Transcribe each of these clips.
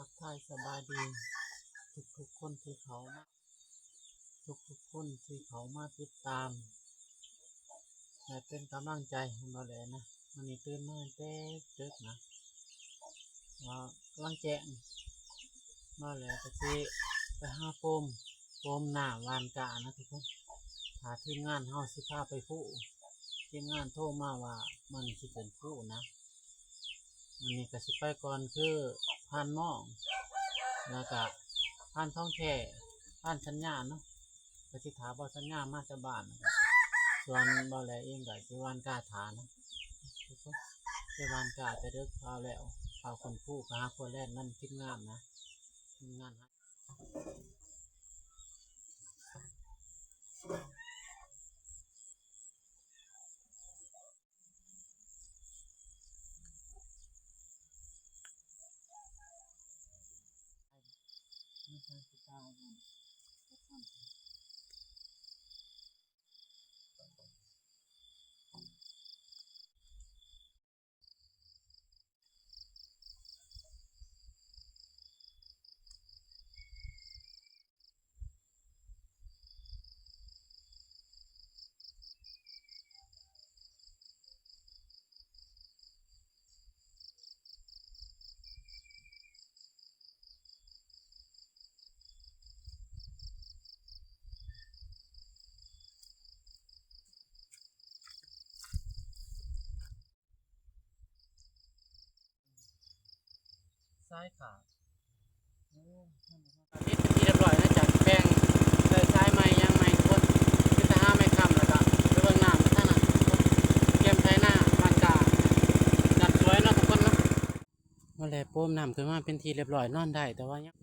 ທັກທາຍສະບາຍດີທຸກໆຄົນທີ່ເຂົ້າມາ ທຸກໆຄົນທີ່ເຂົ້າມາຕິດຕາມ ແລະ ເປັນກຳລັງໃຈໃຫ້ບ່າວແຫຼນະ. ມື້ນີ້ຕື່ນມາແຕ່ເດິກນະ ວ່າກຳລັງແຈ້ງ ບ່າວແຫຼກະຊິໄປຫາໂປມ ໂປມນ້ຳຫວ່ານກ້ານະທຸກຄົນ. ຖ້າທີມງານເຮົາຊິພາໄປພູ ທີມງານໂທມາວ່າມື້ນີ້ຊິຂຶ້ນພູນະ. ມື້ນີ້ກະຊິໄປກ່ອນຄືພານມອງ ແລ້ວກະພານທອງແທ້ ພານສັນຍາເນາະ. ກະຊິຖ້າບ່າວສັນຍາມາຈາກບ້ານ ສ່ວນບ່າວແຫຼເອງກະຊິຫວ່ານກ້າຖ້ານະ. ໄປຫວ່ານກ້າແຕ່ເດິກ ຟ້າວແລ້ວ ຟ້າວຂຶ້ນພູ ໄປຫາຄົວແລ່ນນຳທີມງານນະ ທີມງານ. ສາຍຂາດ ໂອ້ ເຮັດເປັນທີ່ຮຽບຮ້ອຍນະ ຈາກແປງ ເອີ ສາຍໃໝ່ຫຍັງໃໝ່ທຸກຄົນ. ຄືໄປຫາໄມ້ຄ້ຳ ແລ້ວກະໄປເບິ່ງນ້ຳທາງນັ້ນ ຕຽມໄຖນາບ້ານກາ ນ້ຳສວຍເນາະທຸກຄົນເນາະ. ມາແລ້ວ ໂປມນ້ຳຂຶ້ນມາເປັນທີ່ຮຽບຮ້ອຍ ນອນໄດ້ ແຕ່ວ່າຍັງ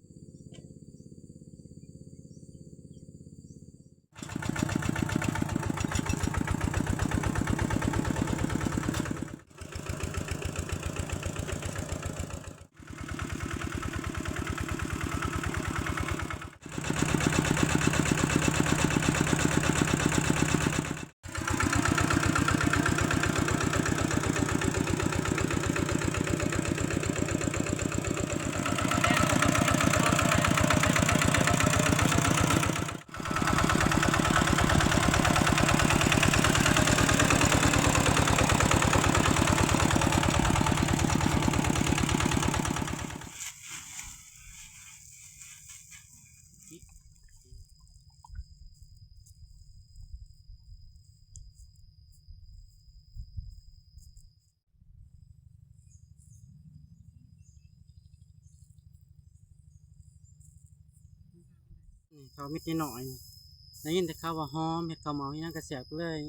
ນີ້ ເຂົ້າເມັດນ້ອຍໆ ໄດ້ຍິນແຕ່ເຂົາວ່າຫອມ ເຮັດເຂົ້າເໝົາເຮັດຫຍັງກະແຊບ ກະເລີຍ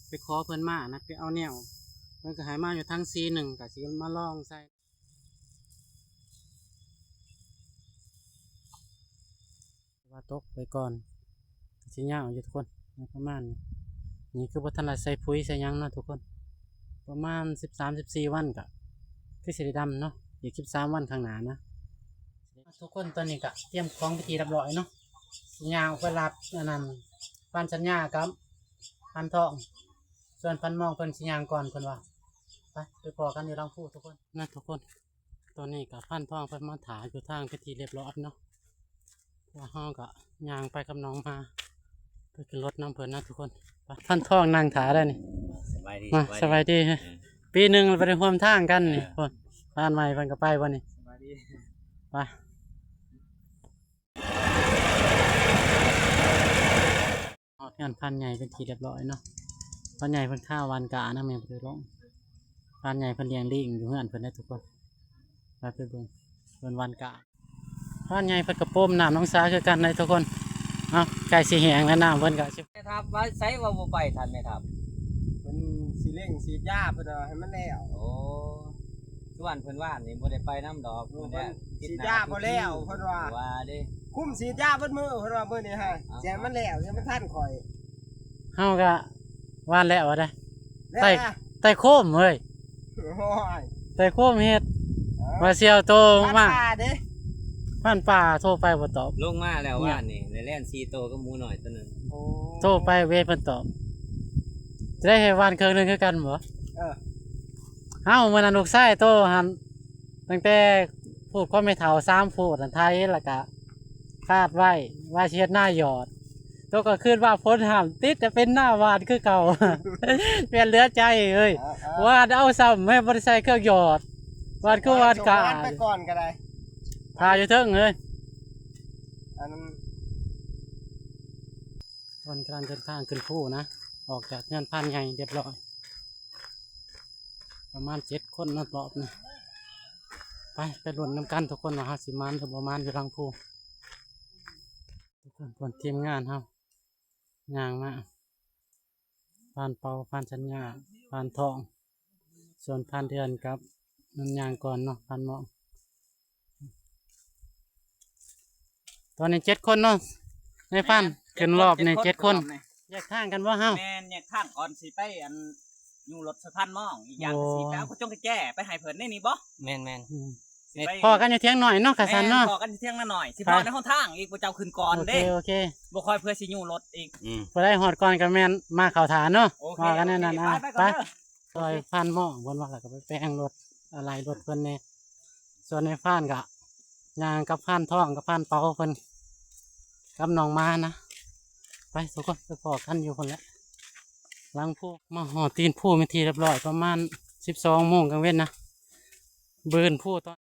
ໄປຂໍເພິ່ນມານະ ໄປເອົາແນວ ເພິ່ນກະໃຫ້ມາຢູ່ຖັງສີໜຶ່ງ ກະຊິມາລອງໃສ່. ວ່າຕົກໄປກ່ອນ ກະຊິຍາວຢູ່ທຸກຄົນ ປະມານນີ້ ນີ້ຄືບໍ່ທັນໄດ້ໃສ່ປຸ໋ຍໃສ່ຫຍັງເນາະທຸກຄົນ. ປະມານສິບສາມ ສິບສີ່ວັນກະຄືຊິໄດ້ດຳເນາະ ອີກສິບສາມວັນຂ້າງໜ້ານະ. ທຸກຄົນ ຕອນນີ້ກະຕຽມຂອງເປັນທີ່ຮຽບຮ້ອຍເນາະ ຊິຍ່າງອອກໄປຮັບອັນນັ້ນ ພັນສັນຍາກັບພັນທອງ ສ່ວນພັນມອງເພິ່ນຊິຍ່າງກ່ອນ ເພິ່ນວ່າ. ໄປ ໄປພໍ້ກັນຢູ່ຫຼັງພູທຸກຄົນນະທຸກຄົນ. ຕອນນີ້ກະພັນທອງເພິ່ນມາຖ້າຢູ່ທາງເປັນທີ່ຮຽບຮ້ອຍເນາະ ແລ້ວເຮົາກະຍ່າງໄປກັບນ້ອງມາ ໄປຂຶ້ນລົດນຳເພິ່ນນະທຸກຄົນ. ໄປ ພັນທອງນັ່ງຖ້າໄດ້ນີ້ ສະບາຍດີ ມາ ສະບາຍດີ ສະບາຍດີ ເອີ ປີໜຶ່ງບໍ່ໄດ້ຮ່ວມທາງກັນນີ້ ເອີ ພຸ້ນ ຜ່ານໃໝ່ເພິ່ນກະໄປບໍ່ນີ້ ສະບາຍດີ ໄປ. ຮອດເຮືອນພານໃຫຍ່ເປັນທີ່ຮຽບຮ້ອຍເນາະ. ພານໃຫຍ່ເພິ່ນຄາຫວ່ານກ້ານະ ແມ່ນບໍ່ໄດ້ລົງ. ພານໃຫຍ່ເພິ່ນລ້ຽງລີງຢູ່ເຮືອນເພິ່ນເດ້ທຸກຄົນ. ໄປ ໄປເບິ່ງເພິ່ນຫວ່ານກ້າ. ພານໃຫຍ່ເພິ່ນກະໂປມນ້ຳໜອງສາຄືກັນເດ້ທຸກຄົນ. ເອົາ ໃກ້ຊິແຫ້ງແລ້ວ ນ້ຳເພິ່ນກະຊິ ແມ່ທັບວ່າໃສວ່າບໍ່ໄປ ທ່ານແມ່ທັບ? ເພິ່ນຊິເລັ່ງສີດຢາ ເພິ່ນວ່າໃຫ້ມັນແລ້ວ. ໂອ້ ຊວນເພິ່ນວານນີ້ບໍ່ໄດ້ໄປນຳດອກ ເອີ ເພິ່ນວ່າ ສີດຢາບໍ່ແລ້ວ ເພິ່ນວ່າ ວ່າເດ້ ຄຸມສີດຢາເບິດມື້ ເພິ່ນວ່າມື້ນີ້ຫະ ເອົາ ຊິໃຫ້ມັນແລ້ວ ຊິໃຫ້ມັນທັນຂ້ອຍ. ເຮົາກະຫວ່ານແລ້ວວ່າໄດ໋ ແລ້ວ ໃຕ້ ແລ້ວ ໃຕ້ໂຄມເວີຍ ໂອ້ຍ ໃຕ້ໂຄມເຮັດ ເອີ ວ່າຊິເອົາໂຕມາ ພານປ່າເດ້ ພານປ່າໂທໄປບໍ່ຕອບ ລົງມາແລ້ວວານນີ້ ແລ່ນສີ່ໂຕກັບໝູນ້ອຍໂຕໜຶ່ງ. ໂອ້ ໂທໄປເວເພິ່ນຕອບ ຈະໄດ້ໃຫ້ຫວ່ານເຄິ່ງໜຶ່ງຄືກັນບໍ່? ເອີ ເຮົາ ມື້ນັ້ນລູກຊາຍໂທຫັ້ນ ຕັ້ງແຕ່ ພູດຂອງແມ່ເຖົ້າສາມພູດນັ້ນ ໄຖແລ້ວກະຄາດໄວ້ວ່າຊິເຮັດນາຢອດ. ໂຕກໍຄິດວ່າຝົນຫ້າມຕິດ ຈະເປັນນາຫວານຄືເກົ່າ. ແມ່ນເຫຼືອໃຈເອີຍ. ເອີໆ ຫວານເອົາຊ້ຳ ແມ່ນບໍ່ໄດ້ໃສ່ເຄື່ອງຢອດ. ຫວານຄືຫວານກາ ຫວານໄປກ່ອນກໍໄດ້ ຖ້າຢູ່ເທິງເອີຍ. ອັນນັ້ນ ເພິ່ນກຳລັງເດີນທາງຂຶ້ນພູນະ ອອກຈາກເຮືອນພານໃຫຍ່ຮຽບຮ້ອຍ ປະມານເຈັດຄົນເນາະ ຮອບນີ້. ໄປ ໄປລຸ້ນນຳກັນທຸກຄົນ ວ່າເຮົາຊິໝານຫຼືບໍ່ໝານຢູ່ຫຼັງພູ. ທຸກຄົນ ເພິ່ນທີມງານເຮົາຍ່າງມາ ພານເປົາ ພານສັນຍາ ພານທອງ ສ່ວນພານເດືອນກັບມັນຍ່າງກ່ອນເນາະ ພານໝອງ. ຕອນນີ້ເຈັດຄົນເນາະ ນາຍພານ. ແມ່ນ ຂຶ້ນຮອບນີ້ເຈັດຄົນ ເຈັດຄົນ ແຍກທາງກັນບໍ່ເຮົາ? ແມ່ນ ແຍກທາງກ່ອນ ຊິໄປອັນ ຍູ້ລົດສະພານໝອງ. ອີກຢ່າງ ໂອ້ ກໍຊິໄປເອົາກະຈົງກະແຈໄປໃຫ້ເພິ່ນນີ້ ນີ້ບໍ່? ແມ່ນໆ ອືມ ຊິໄປພໍ້ກັນຢູ່ຖຽງນ້ອຍເນາະ ກະຊັ້ນເນາະ. ແມ່ນ ພໍ້ກັນຢູ່ຖຽງນ້ອຍ ຊິ ໂອເຄ ພໍ້ໃນຫົນທາງອີກ ພວກເຈົ້າຂຶ້ນກ່ອນເດ້. ໂອເຄ ໂອເຄ ບໍ່ຄ່ອຍເພື່ອຊິຍູ້ລົດອີກ. ອືມ ຜູ້ໃດຮອດກ່ອນກໍແມ່ນມາເຂົ້າຖ້າເນາະ. ໂອເຄ ພໍ້ກັນແນວນັ້ນ. ໂອເຄ ໄປ ໄປ ໄປ ໄປ ຊ່ອຍພານໝໍ້ເພິ່ນວ່າ ແລ້ວກໍໄປແປງລົດ ອາໄຫຼ່ລົດເພິ່ນແດ່. ສ່ວນນາຍພານກໍຍ່າງກັບພານທອງກັບພານເປົາເພິ່ນ ກັບນ້ອງມານະ. ໄປທຸກຄົນ ໄປພໍ້ກັນຢູ່ພຸ້ນແຫຼະ ຫຼັງພູ. ມາຮອດຕີນພູເປັນທີ່ຮຽບຮ້ອຍ ປະມານສິບສອງໂມງກາງເວັນນະ. ບືນພູຕອນ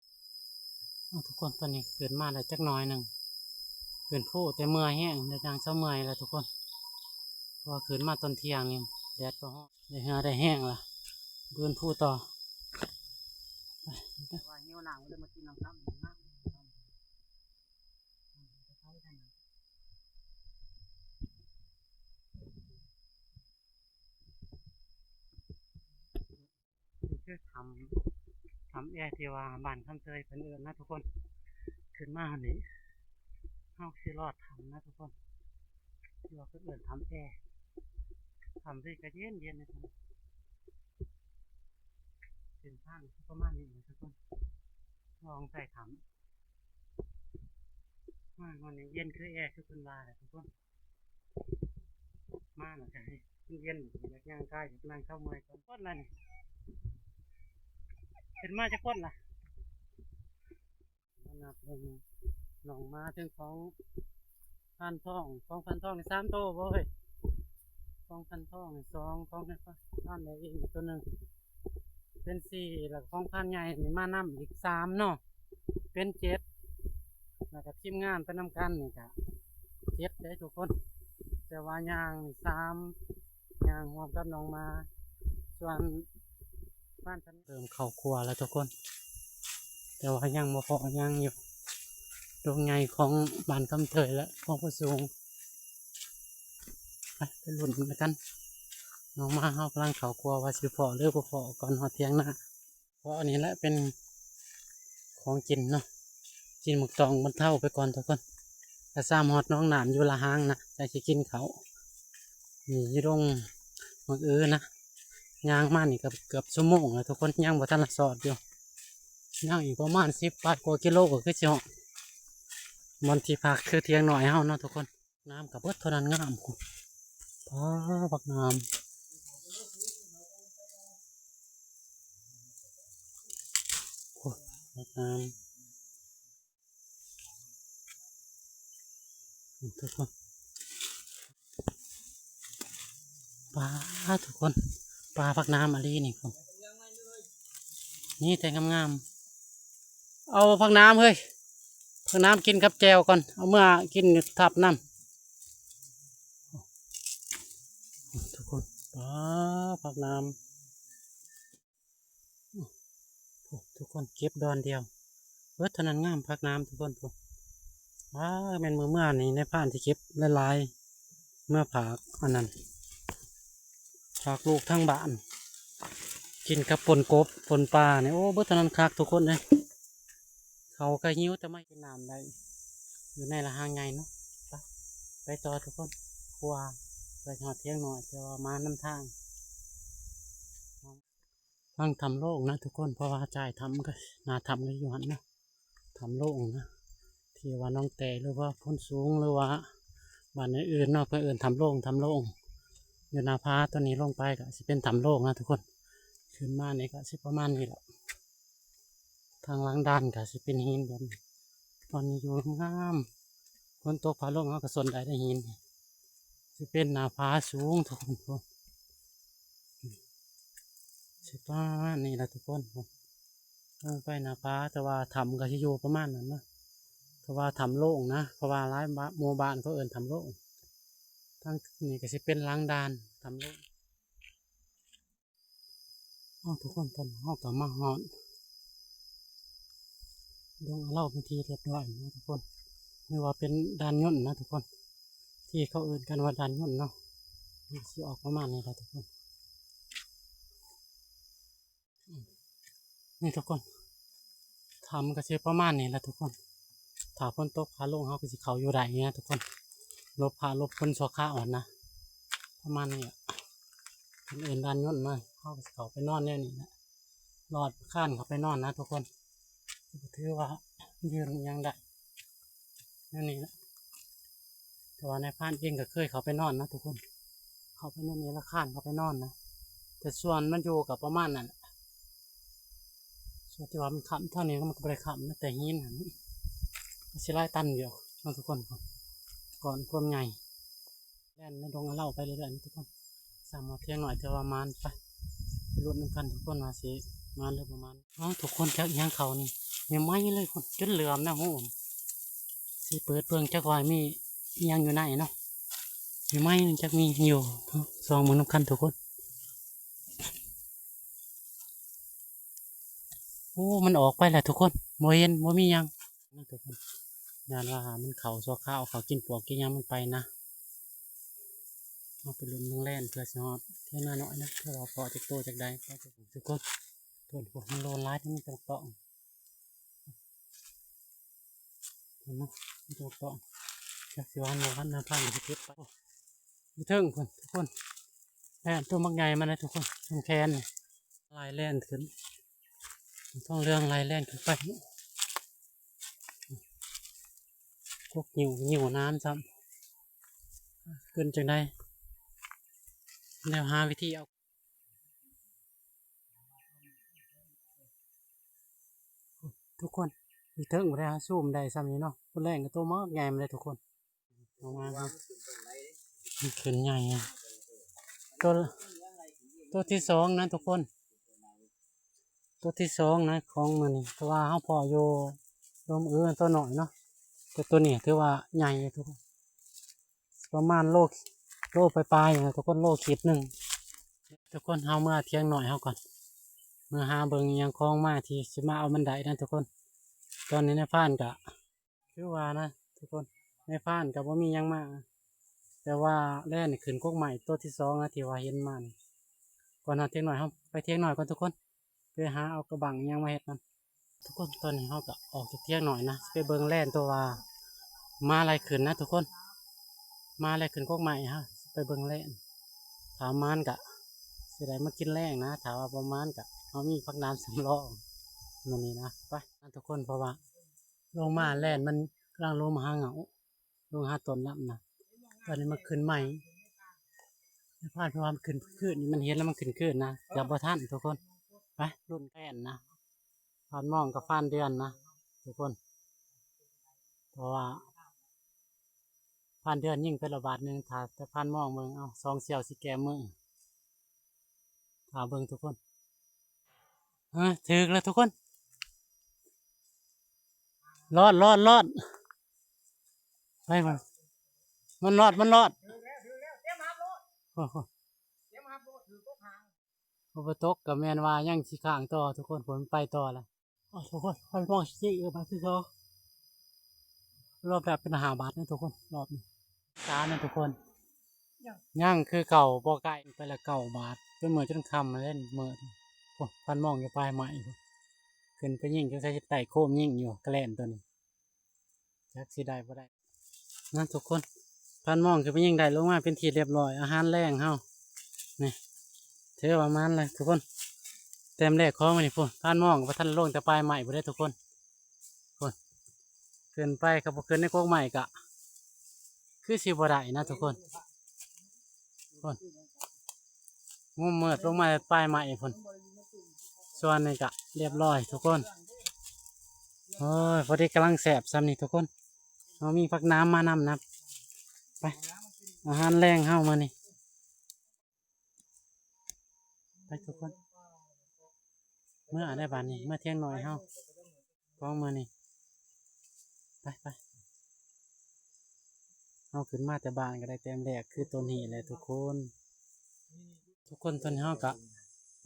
ເອົາ ທຸກຄົນ ຕອນນີ້ຂຶ້ນມາໄດ້ຈັກໜ້ອຍໜຶ່ງ ຂຶ້ນພູ ແຕ່ເມື່ອຍແຮງ ໄດ້ນັ່ງເຊົາເມື່ອຍແລ້ວທຸກຄົນ ເພາະວ່າຂຶ້ນມາຕອນທ່ຽງນີ້ ແດດກໍຮ້ອນ ໄດ້ເຫື່ອໄດ້ແຮງລະ ບືນພູຕໍ່. ວ່າຫິວນ້ຳ ກໍເລີຍມາກິນນ້ຳຊ້ຳ. ນີ້ຄືຖ້ຳ ຖ້ຳແອທີ່ວ່າບ້ານຄຳເຊີຍເພິ່ນເອີ້ນນະທຸກຄົນ. ຂຶ້ນມານີ້ເຮົາຊິລອດຖ້ຳນະທຸກຄົນ ທີ່ວ່າເພິ່ນເອີ້ນຖ້ຳແອ. ຖ້ຳນີ້ກໍເຢັນໆ ນະທຸກຄົນ. ເສັ້ນທາງປະມານນີ້ນະທຸກຄົນ ລອງໃສ່ຖ້ຳ ມາຮອດນີ້ເຢັນຄືແອຄືເພິ່ນວ່າແຫຼະທຸກຄົນ. ມາແລ້ວກະເຢັນ ຢາກຍ່າງກາຍ ຢາກນັ່ງເຊົາເມື່ອຍກ່ອນ. ຄົນລະນີ້ ເປັນມາຈັກຄົນລະ? ມານັບເບິ່ງ ນ້ອງມາເຖິງຂອງພານທອງ ຂອງພານທອງນີ້ສາມໂຕບໍ່ເອີຍ? ຂອງພານທອງນີ້ສອງ ຂອງພານໃດອີກໂຕໜຶ່ງ ເປັນສີ່ ແລ້ວຂອງພານໃຫຍ່ນີ້ມານຳອີກສາມເນາະ ເປັນເຈັດ ແລ້ວກໍທີມງານໄປນຳກັນນີ້ກະເຈັດເດ້ທຸກຄົນ. ແຕ່ວ່າຍ່າງນີ້ສາມ ຍ່າງຮ່ວມກັບນ້ອງມາ. ສ່ວນພານ ເລີ່ມເຂົ້າຄົວແລ້ວທຸກຄົນ ແຕ່ວ່າຍັງບໍ່ພໍ້ຫຍັງຢູ່ ດົງໃຫຍ່ຂອງບ້ານຄຳເທີຍ ແລະ ຂອງຜູ້ສູງ. ໄປ ໄປລຸ້ນນຳກັນ ນ້ອງມາເຮົາກຳລັງເຂົ້າຄົວ ວ່າຊິພໍ້ຫຼືບໍ່ພໍ້ ກ່ອນຮອດຖຽງນາ. ເພາະອັນນີ້ແຫຼະເປັນຂອງກິນເນາະ ກິນໝາກຕອງບັນເທົາໄປກ່ອນທຸກຄົນ. ກະຊາມຮອດໜອງນ້ຳຢູ່ລະຫາງນະ ຈະຊິກິນເຂົ້າ. ນີ້ຢູ່ດົງໝາກອືນະ ຍ່າງມານີ້ກໍເກືອບຊົ່ວໂມງແລ້ວທຸກຄົນ ຍັງບໍ່ທັນລະຊອດຢູ່ ຍັງອີກປະມານສິບປາຍກວ່າກິໂລ ກໍຄືຊິຮອດບ່ອນທີ່ພັກ ຄືຖຽງນ້ອຍເຮົາເນາະທຸກຄົນ. ນ້ຳກໍເບິດເທົ່ານັ້ນ ງາມພຸ້ນ ປາ ບັກໜາມ ໂອ້ຍ ບັກໜາມ ທຸກຄົນ ປາ ທຸກຄົນ ປາ ບັກໜາມອີ່ຫຼີນີ້ພຸ້ນ ມີແຕ່ງາມໆ. ເອົາຜັກໜາມເຮີ້ຍ ຜັກໜາມກິນກັບແຈ່ວກ່ອນ ເອົາເມືອກິນຢູ່ທັບນຳ ທຸກຄົນ. ປາ ຜັກໜາມ ໂອ້ ທຸກຄົນ ເກັບດອນດຽວ ເບິດເທົ່ານັ້ນ ງາມຜັກໜາມທຸກຄົນ. ປາ ແມ່ນມື້ມານີ້ນາຍພານຊິເກັບຫຼາຍໆ ເມືອຝາກອັນນັ້ນ ຝາກລູກທາງບ້ານ ກິນກັບປົ່ນກົບປົ່ນປານີ້ ໂອ້ ເບິດເທົ່ານັ້ນຄັກທຸກຄົນເອີຍ. ເຂົາກໍຫິວ ແຕ່ມາກິນນ້ຳໄດ້ ຢູ່ໃນລະຫາງໃຫຍ່ເນາະ. ໄປ ໄປຕໍ່ທຸກຄົນ ຄົວໄປຮອດຖຽງນ້ອຍ ແຕ່ວ່າມານຳທາງ ທາງຖ້ຳໂລ່ງນະທຸກຄົນ ເພາະວ່າຈາຍຖ້ຳ ໜ້າຖ້ຳກໍຢູ່ຫັ້ນເນາະ. ຖ້ຳໂລ່ງນະ ທີ່ວ່າໜອງແຕ້ ຫຼືວ່າໂພນສູງ ຫຼືວ່າບ້ານອື່ນໆເນາະ ເພິ່ນເອີ້ນຖ້ຳໂລ່ງ ຖ້ຳໂລ່ງ ຢູ່ໜ້າຜາຕົວນີ້ລົງໄປກໍຊິເປັນຖ້ຳໂລ່ງນະທຸກຄົນ. ຂຶ້ນມານີ້ກໍຊິປະມານນີ້ແຫຼະ ທາງຫຼັງດ່ານກໍຊິເປັນຫີນແບບນີ້ ບ່ອນຢູ່ງາມ ຝົນຕົກຟ້າລົງເຮົາກໍຊົນໄດ້ເດ້ຫີນ ຊິເປັນໜ້າຜາສູງທຸກຄົນ ຊິປະມານນີ້ລະທຸກຄົນ ລົງໄປໜ້າຜາ ແຕ່ວ່າຖ້ຳກໍຊິຢູ່ປະມານນັ້ນນະ ເພາະວ່າຖ້ຳໂລ່ງນະ ເພາະວ່າຫຼາຍບ້ານ ໝູ່ບ້ານເຂົາເອີ້ນຖ້ຳໂລ່ງ ທາງນີ້ກໍຊິເປັນຫຼັງດ່ານ ຖ້ຳໂລ່ງ. ເອົາ ທຸກຄົນ ຕອນນີ້ເຮົາກໍມາຮອດດົງອາເລົາເປັນທີ່ຮຽບຮ້ອຍເນາະທຸກຄົນ ຫຼືວ່າເປັນດ່ານຍົນນະທຸກຄົນ ທີ່ເຂົາເອີ້ນກັນວ່າດ່ານຍົນເນາະ ມັນຊິອອກປະມານນີ້ລະທຸກຄົນ. ນີ້ທຸກຄົນ ຖ້ຳກໍຊິປະມານນີ້ລະທຸກຄົນ ຖ້າຝົນຕົກຟ້າລົງເຮົາກໍຊິເຂົ້າຢູ່ໄດ້ນີ້ນະທຸກຄົນ ຫຼົບຟ້າຫຼົບຝົນຊົ່ວຄາວຫັ້ນນະ ປະມານນີ້ລະ ເພິ່ນເອີ້ນດ່ານຍົນນະ ເຮົາກໍຊິເຂົ້າໄປນອນແນວນີ້ນະ ລອດຄານເຂົ້າໄປນອນນະທຸກຄົນ ກໍຖືວ່າຢືນຫຍັງໄດ້ ແນວນີ້ນະ ແຕ່ວ່ານາຍພານເອງກໍເຄີຍເຂົ້າໄປນອນນະທຸກຄົນ ເຂົ້າໄປໃນນີ້ລະຄານເຂົ້າໄປນອນນະ ແຕ່ສ່ວນມັນຢູ່ກໍປະມານນັ້ນແຫຼະ ສ່ວນທີ່ວ່າມັນຄ້ຳເທົ່ານີ້ ມັນກໍບໍ່ໄດ້ຄ້ຳນະ ແຕ່ຫີນຫັ້ນກໍຊິຫຼາຍຕັນຢູ່ເນາະທຸກຄົນ ກ່ອນຄວາມໃຫຍ່ ແລ່ນໃນດົງອາເລົາໄປເລື້ອຍໆນະທຸກຄົນ ສາມາດທຽງໜ້ອຍ ແຕ່ວ່າໝານ ໄປ ໄປລຸ້ນນຳກັນທຸກຄົນວ່າຊິໝານຫຼືບໍ່ໝານ. ເອົາ ທຸກຄົນ ຈັກອີ່ຫຍັງເຂົ້ານີ້ ໃໝ່ໆເລີຍ ຈົນເຫຼືອມນະ ໂຫ ຊິເປີດເບິ່ງຈັກວ່າມີອີ່ຫຍັງຢູ່ໃນເນາະ ໃໝ່ໆ ຈັກມີຢູ່ ເອົາ ສ່ອງເບິ່ງນຳກັນທຸກຄົນ. ໂອ້ ມັນອອກໄປແລ້ວທຸກຄົນ ບໍ່ເຫັນ ບໍ່ມີຫຍັງນະທຸກຄົນ ຢ້ານວ່າມັນເຂົ້າຊົ່ວຄາວ ເຂົ້າກິນປວກກິນຫຍັງມັນໄປນະ ເຮົາໄປລຸ້ນເບິ່ງແລ່ນເພື່ອຊິຮອດ ເທື່ອໜ້ອຍໆນະ ເພື່ອວ່າເພາະຈັກໂຕຈັກໃດ ເພາະຈັກ ທຸກຄົນ ໂຕນີ້ ໂອ້ ມັນໂລນຫຼາຍ ມັນຕ້ອງ ເຫັນບໍ່ ມັນຕ້ອງ ຈັກຊິວ່າມັນບໍ່ທັນນະ ພານຊິເກັບໄປ ໂອ້ ຢູ່ເທິງພຸ້ນທຸກຄົນ ແລ່ນໂຕບັກໃຫຍ່ມາເລີຍທຸກຄົນ ເທິງແຂນນີ້ ໄລ່ແລ່ນຂຶ້ນ ທອງເຫຼືອງໄລ່ແລ່ນຂຶ້ນໄປ ກົກຫຍິ້ວ ຫຍິ້ວນ້ຳຊ້ຳ ຂຶ້ນຈັ່ງໃດ ແນວຫາວິທີເອົາ ທຸກຄົນ ຢູ່ເທິງບໍ່ໄດ້ ເຮົາຊູມໄດ້ຊ່ຳນີ້ເນາະ ພຸ້ນແລ່ນກໍໂຕບັກໃຫຍ່ມາເລີຍທຸກຄົນ. ອອກມາ ມັນຂຶ້ນໃຫຍ່ ໂຕ ໂຕທີສອງນະທຸກຄົນ ໂຕທີສອງນະຂອງມື້ນີ້ ເພາະວ່າເຮົາພໍ້ຢູ່ດົງອື່ນໂຕນ້ອຍເນາະ ແຕ່ໂຕນີ້ຖືວ່າໃຫຍ່ຢູ່ທຸກຄົນ ປະມານໂລ ໂລປາຍໆນະທຸກຄົນ ໂລຂີດໜຶ່ງ. ທຸກຄົນ ເຮົາເມືອຖຽງນ້ອຍເຮົາກ່ອນ ເມືອຫາເບິ່ງອີ່ຫຍັງຂອງມາທີ່ຊິມາເອົາມັນໄດ້ນະທຸກຄົນ. ຕອນນີ້ນາຍພານກະ ຄືວ່ານະທຸກຄົນ ນາຍພານກໍບໍ່ມີຫຍັງມາ ແຕ່ວ່າແລ່ນຂຶ້ນກົກໄມ້ໂຕທີສອງນະ ທີ່ວ່າເຫັນມານີ້. ກ່ອນເຮົາ ຖຽງນ້ອຍ ເຮົາໄປຖຽງນ້ອຍກ່ອນທຸກຄົນ ໄປຫາເອົາກະບັງອີ່ຫຍັງມາເຮັດນຳ. ທຸກຄົນ ຕອນນີ້ເຮົາກໍອອກຈາກຖຽງນ້ອຍນະ ຊິໄປເບິ່ງແລ່ນໂຕວ່າມາໄລ່ຂຶ້ນນະທຸກຄົນ ມາໄລ່ຂຶ້ນກົກໄມ້ ເຮົາຊິໄປເບິ່ງແລ່ນ ຖ້າມານກະຊິໄດ້ມາກິນແລງນະ ຖ້າວ່າບໍ່ມານກະເຮົາມີຜັກໜາມສຳລອງມື້ນີ້ນະ. ໄປນະທຸກຄົນ ເພາະວ່າ ລົງມາແລ່ນມັນກຳລັງລົງມາຫາເຫງົ້າ ລົງຫາຕົ້ນລຳນະ. ຕອນນີ້ມັນຂຶ້ນໃໝ່ ນາຍພານ ເພາະວ່າມັນຂຶ້ນຄືນ ມັນເຫັນແລ້ວມັນຂຶ້ນຄືນນະ ເກືອບບໍ່ທັນທຸກຄົນ. ໄປລຸ້ນແລ່ນນະ ພານມອງກັບພານເດືອນນະທຸກຄົນ ເພາະວ່າພານເດືອນຍິງໄປລະບາດໜຶ່ງ ຖ້າແຕ່ພານມອງເບິ່ງ ເອົາ ສອງສ່ຽວຊິແກ້ມື. ຖ້າເບິ່ງທຸກຄົນ ຮະ ຖືກແລ້ວທຸກຄົນ ລອດ ລອດ ລອດ ໄປ ມັນ ມັນລອດ ມັນລອດ ໂອ້ໂຫ ບໍ່ຕົກກໍແມ່ນວ່າຍັງຊິຄ້າງຕໍ່ທຸກຄົນ ຝົນໄປຕໍ່ແລ້ວ. ໂອ້ ທຸກຄົນ ຂ້ອຍມອງຊິເອີບາດຄືເກົ່າ ລອບແລ້ວເປັນຫ້າບາດນະທຸກຄົນ ລອບນີ້ ສານະທຸກຄົນ ຍັງຄືເກົ່າ ບໍ່ໄກໄປລະເກົ້າບາດ ຈົນມື້ຈົນຄ່ຳເດ້ມື້ ໂອ້ ພານມອງຢູ່ປາຍໄມ້ພຸ້ນ ຂຶ້ນໄປຍິງ ສົງໄສຊິໄຕ່ໂຄມຍິງຢູ່ ກະແລ່ນໂຕນີ້ ຈັກຊິໄດ້ບໍ່ໄດ້. ນະທຸກຄົນ ພານມອງຄືໄປຍິງໄດ້ລົງມາເປັນທີ່ຮຽບຮ້ອຍ ອາຫານແລງເຮົານີ້ ຖືວ່າມານແລ້ວທຸກຄົນ. ແຕ້ມແລກຂອງມື້ນີ້ພຸ້ນ ພານມອງກໍບໍ່ທັນລົງແຕ່ປາຍໄມ້ພຸ້ນເດ້ທຸກຄົນ ພຸ້ນ ຂຶ້ນໄປ ຄັນບໍ່ຂຶ້ນໃນກົກໄມ້ກະຄືຊິບໍ່ໄດ້ນະທຸກຄົນ ພຸ້ນ ງຸ້ມມືດລົງມາແຕ່ປາຍໄມ້ພຸ້ນ. ສ່ວນນີ້ກະຮຽບຮ້ອຍທຸກຄົນ ໂອ້ຍ ພໍດີກຳລັງແຊບຊ່ຳນີ້ທຸກຄົນ. ເຮົາມີຜັກໜາມມານຳນະ. ໄປ ອາຫານແລງເຮົາມື້ນີ້. ໄປທຸກຄົນ ເມືອໄດ້ບາດນີ້ ເມືອຖຽງນ້ອຍເຮົາ ຂອງມື້ນີ້. ໄປ ໄປ ເຮົາຂຶ້ນມາແຕ່ບ້ານກໍໄດ້ແຕ້ມແລກຄືຕົວນີ້ແຫຼະທຸກຄົນ. ທຸກຄົນ ຕອນນີ້ເຮົາກໍ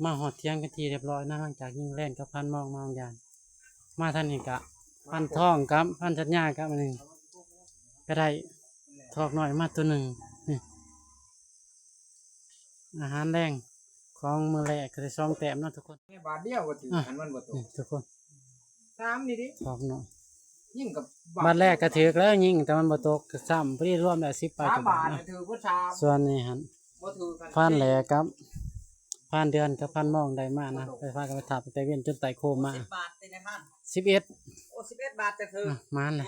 ມາຮອດຖຽງເປັນທີ່ຮຽບຮ້ອຍນະ ຫຼັງຈາກຍິງແລ່ນກັບພັນມອງມາບາງຢ່າງ ມາທາງນີ້ກໍພັນທອງກັບພັນສັດຍາກັບອັນນີ້ ກໍໄດ້ຖອກນ້ອຍມາຕົວໜຶ່ງ. ນີ້ ອາຫານແລງຂອງມື້ແລກກໍໄດ້ສອງແຕ້ມເນາະທຸກຄົນ. ແມ່ບາດດຽວກໍຖືກ ອ່ະ ຄັນມັນບໍ່ຕົກ ນີ້ທຸກຄົນ ສາມນີ້ເດ້ ຖອກນ້ອຍ. ຍິງກັບບາດ ບາດແລກກໍຖືກແລ້ວ ຍິງແຕ່ມັນບໍ່ຕົກ ກໍຊ້ຳ ພໍດີລວມແລ້ວສິບປາຍ ສາມບາດ ຖືກເບິດສາມ. ສ່ວນນີ້ຫັ້ນ ບໍ່ຖືກກັນ ພັນແລກກັບພັນເດືອນກັບພັນມອງໄດ້ມານະ ໄປພາກັນໄປຖາບຕັ້ງແຕ່ເວັນຈົນໃຕ້ໂຄມມາ. ສິບບາດຕິນະພັນ ສິບເອັດ ໂອ້ ສິບເອັດບາດ ແຕ່ຖືກ ອ່ະ ມານແຫຼະ.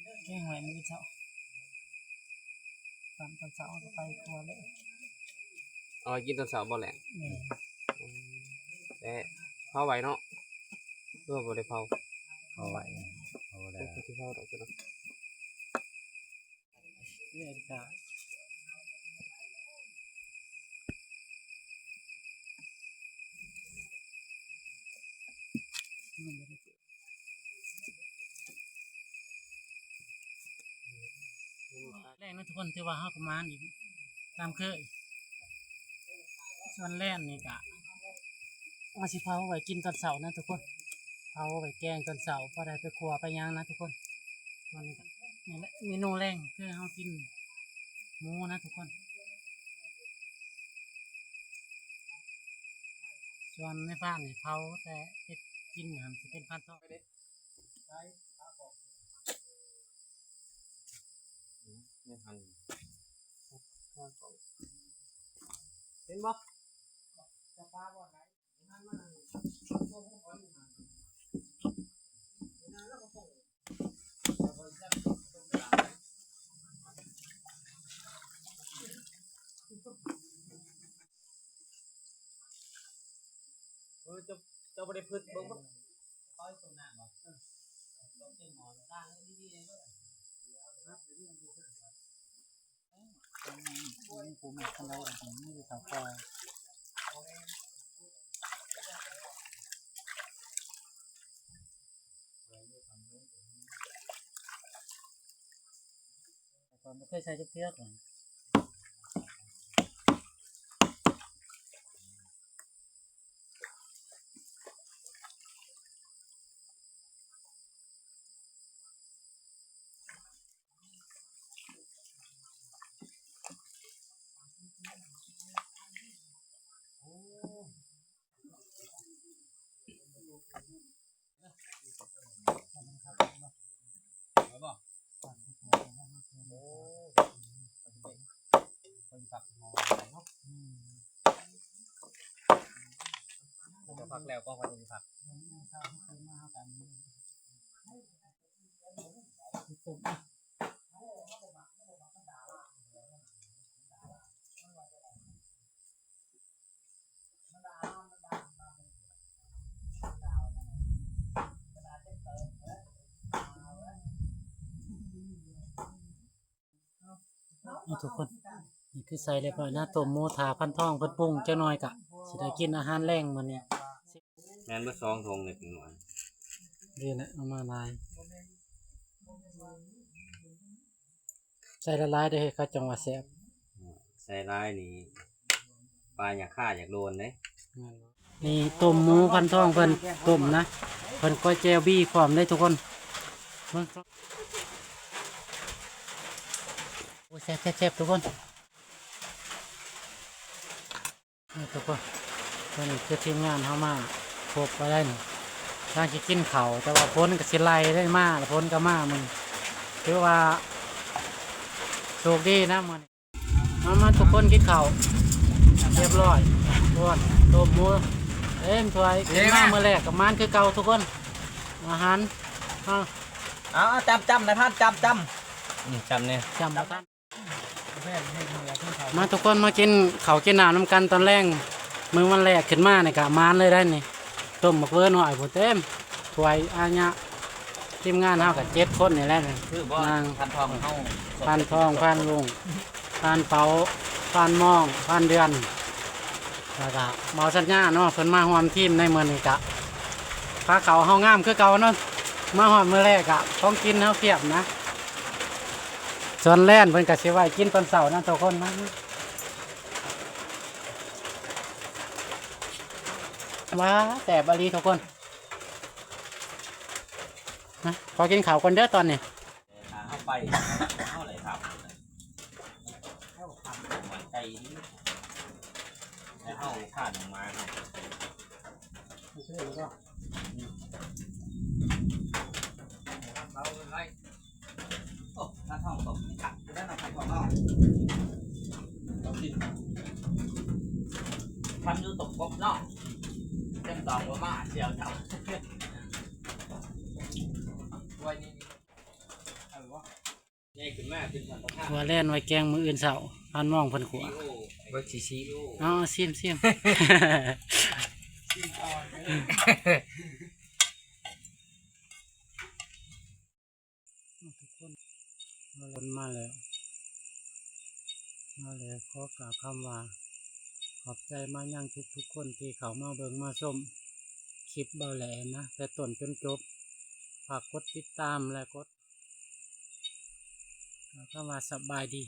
ອໍ ແກງໄວ້ມື້ເຊົ້າ ຕອນເຊົ້າກໍໄປຄົວເລີຍ. ເອົາໄວ້ກິນຕອນເຊົ້າບໍ່ແຫຼະ? ແມ່ນ. ອືມ ແຕ່ເຜົາໄວ້ເນາະ ຫຼືວ່າບໍ່ໄດ້ເຜົາ? ເຜົາໄວ້ ເຜົາໄດ້ ເອົາໄວ້ເນາະ. ແລງເນາະທຸກຄົນ ຖືວ່າເຮົາກໍມານອີກຕາມເຄີຍ. ສ່ວນແລ່ນນີ້ກະ ວ່າຊິເຜົາໄວ້ກິນຕອນເຊົ້ານະທຸກຄົນ ເຜົາໄວ້ແກງຕອນເຊົ້າ ພໍໄດ້ໄປຄົວໄປຫຍັງນະທຸກຄົນ. ສ່ວນນີ້ກະ ນີ້ແຫຼະເມນູແລງ ຄືເຮົາກິນໝູນະທຸກຄົນ. ສ່ວນໃນຟານນີ້ເຜົາແຕ່ເຮັດກິນຫັ້ນ ຊິເປັນຟານທອງ. ເຫັນບໍ່? ເອີ ເຈົ້າ ເຈົ້າບໍ່ໄດ້ຝຶກເບິ່ງບໍ່? ເຂົາເຮັດຕົ້ນນ້ຳບໍ່? ເອີ ຕ້ອງເຕັມໝໍ້ລ້າງດີໆເດີ. ກ່ອນບໍ່ເຄີຍໃສ່ຈັກເທື່ອກ່ອນ. ເຂົາຈະພັກແລ້ວກໍເຂົາຈະພັກ. ເອົາທຸກຄົນ ນີ້ຄືໃສ່ຮຽບຮ້ອຍນະ ຕົ້ມໝູຖ້າພັນທອງເພິ່ນປຸງຈັກໜ້ອຍກະຊິໄດ້ກິນອາຫານແລງມື້ນີ້. ແມ່ນເບິດສອງຖົງເລີຍ ເປັນໜ່ວຍ. ນີ້ແຫຼະ ເອົາມາຫຼາຍ ໃສ່ຫຼາຍໆເດ້ ເຂົາຈັ່ງວ່າແຊບ. ໃສ່ຫຼາຍນີ້ ປາຫຍ້າຄາຢາກໂດນເດ້. ນີ້ຕົ້ມໝູພັນທອງເພິ່ນຕົ້ມນະ ເພິ່ນກ້ອຍແຈ່ວບີພ້ອມເດ້ທຸກຄົນ. ເບິ່ງ ໂອ້ຍ ແຊບໆໆ ທຸກຄົນ. ນີ້ທຸກຄົນ ຕອນນີ້ຄືທີມງານເຮົາມາຄົບແລ້ວນີ້ ກຳລັງຊິກິນເຂົ້າ ແຕ່ວ່າຝົນກໍຊິໄລ່ເດ້ ມາແລ້ວຝົນກໍມາມື້ນີ້ ຖືວ່າໂຊກດີນະມື້ນີ້. ມາ ມາທຸກຄົນກິນເຂົ້າຮຽບຮ້ອຍ ໂອ້ຍ ຕົ້ມໝູເຕັມຖ້ວຍ ເອີ ມາມື້ແລກກໍໝານຄືເກົ່າທຸກຄົນ ອາຫານ ເອົາ ເອົາ ຈ້ຳໆ ນາຍພານ ຈ້ຳໆ ອືມ ຈ້ຳແດ່ ຈ້ຳບໍ່ທັນ. ມາທຸກຄົນມາກິນເຂົ້າກິນນ້ຳນຳກັນຕອນແລງ ມື້ວັນແລກຂຶ້ນມານີ້ກະໝານເລີຍໄດ໋ນີ້ ຕົ້ມໝາກເວີນ້ອຍພຸ້ນເຕັມຖ້ວຍອາຍະ ທີມງານເຮົາກະເຈັດຄົນນີ້ແຫຼະ ຄືບໍ່ ນາງ ພັນທອງເຮົາ ພັນທອງ ພັນລຸງ ພັນເປົາ ພັນມອງ ພັນເດືອນ ແລ້ວກະບ່າວສັນຍາເນາະ ເພິ່ນມາຮ່ວມທີມໃນມື້ນີ້ກະ ພາເຂົ້າເຮົາງາມຄືເກົ່າເນາະ ມາຮອດມື້ແລກກະຂອງກິນເຮົາພຽບນະ. ສ່ວນແລ່ນເພິ່ນກໍຊິໄວ້ກິນຕອນເຊົ້ານຳທຸກຄົນນະ. ວ້າ ແຊບອີ່ຫຼີທຸກຄົນ ນະ ຂໍກິນເຂົ້າກ່ອນເດີຕອນນີ້ ເຮົາໄປ ເຮົາເລີຍຖາມ ເຮົາທຳໝັ້ນໃຈດີ ແຕ່ເຮົາຂ້າໜອງໝາ ໂອ້ ທາງເຮົາຕົກຄັກຢູ່ແລ້ວເນາະ ຄັນຢູ່ຕົກກົບເນາະ ເຕັມຕອງບໍ່ມາສ່ຽວເຈົ້າ ວ່າແລ່ນໄວ້ແກງມື້ອື່ນເຊົ້າ ພັນມອງເພິ່ນຂົ້ວ ເບິ່ງຊິຊີ ເອົາ ຊີມ ຊີມ ເອົາ ທຸກຄົນ ມາແລ້ວ ມາແລ້ວ ຂໍກ່າວຄຳວ່າ ຂອບໃຈມາຍັງທຸກໆຄົນທີ່ເຂົ້າມາເບິ່ງມາຊົມຄລິບບ່າວແຫຼນະ ແຕ່ຕົ້ນຈົນຈົບ ຝາກກົດຕິດຕາມ ແລະ ກົດ ກ່າວຄຳວ່າສະບາຍດີ.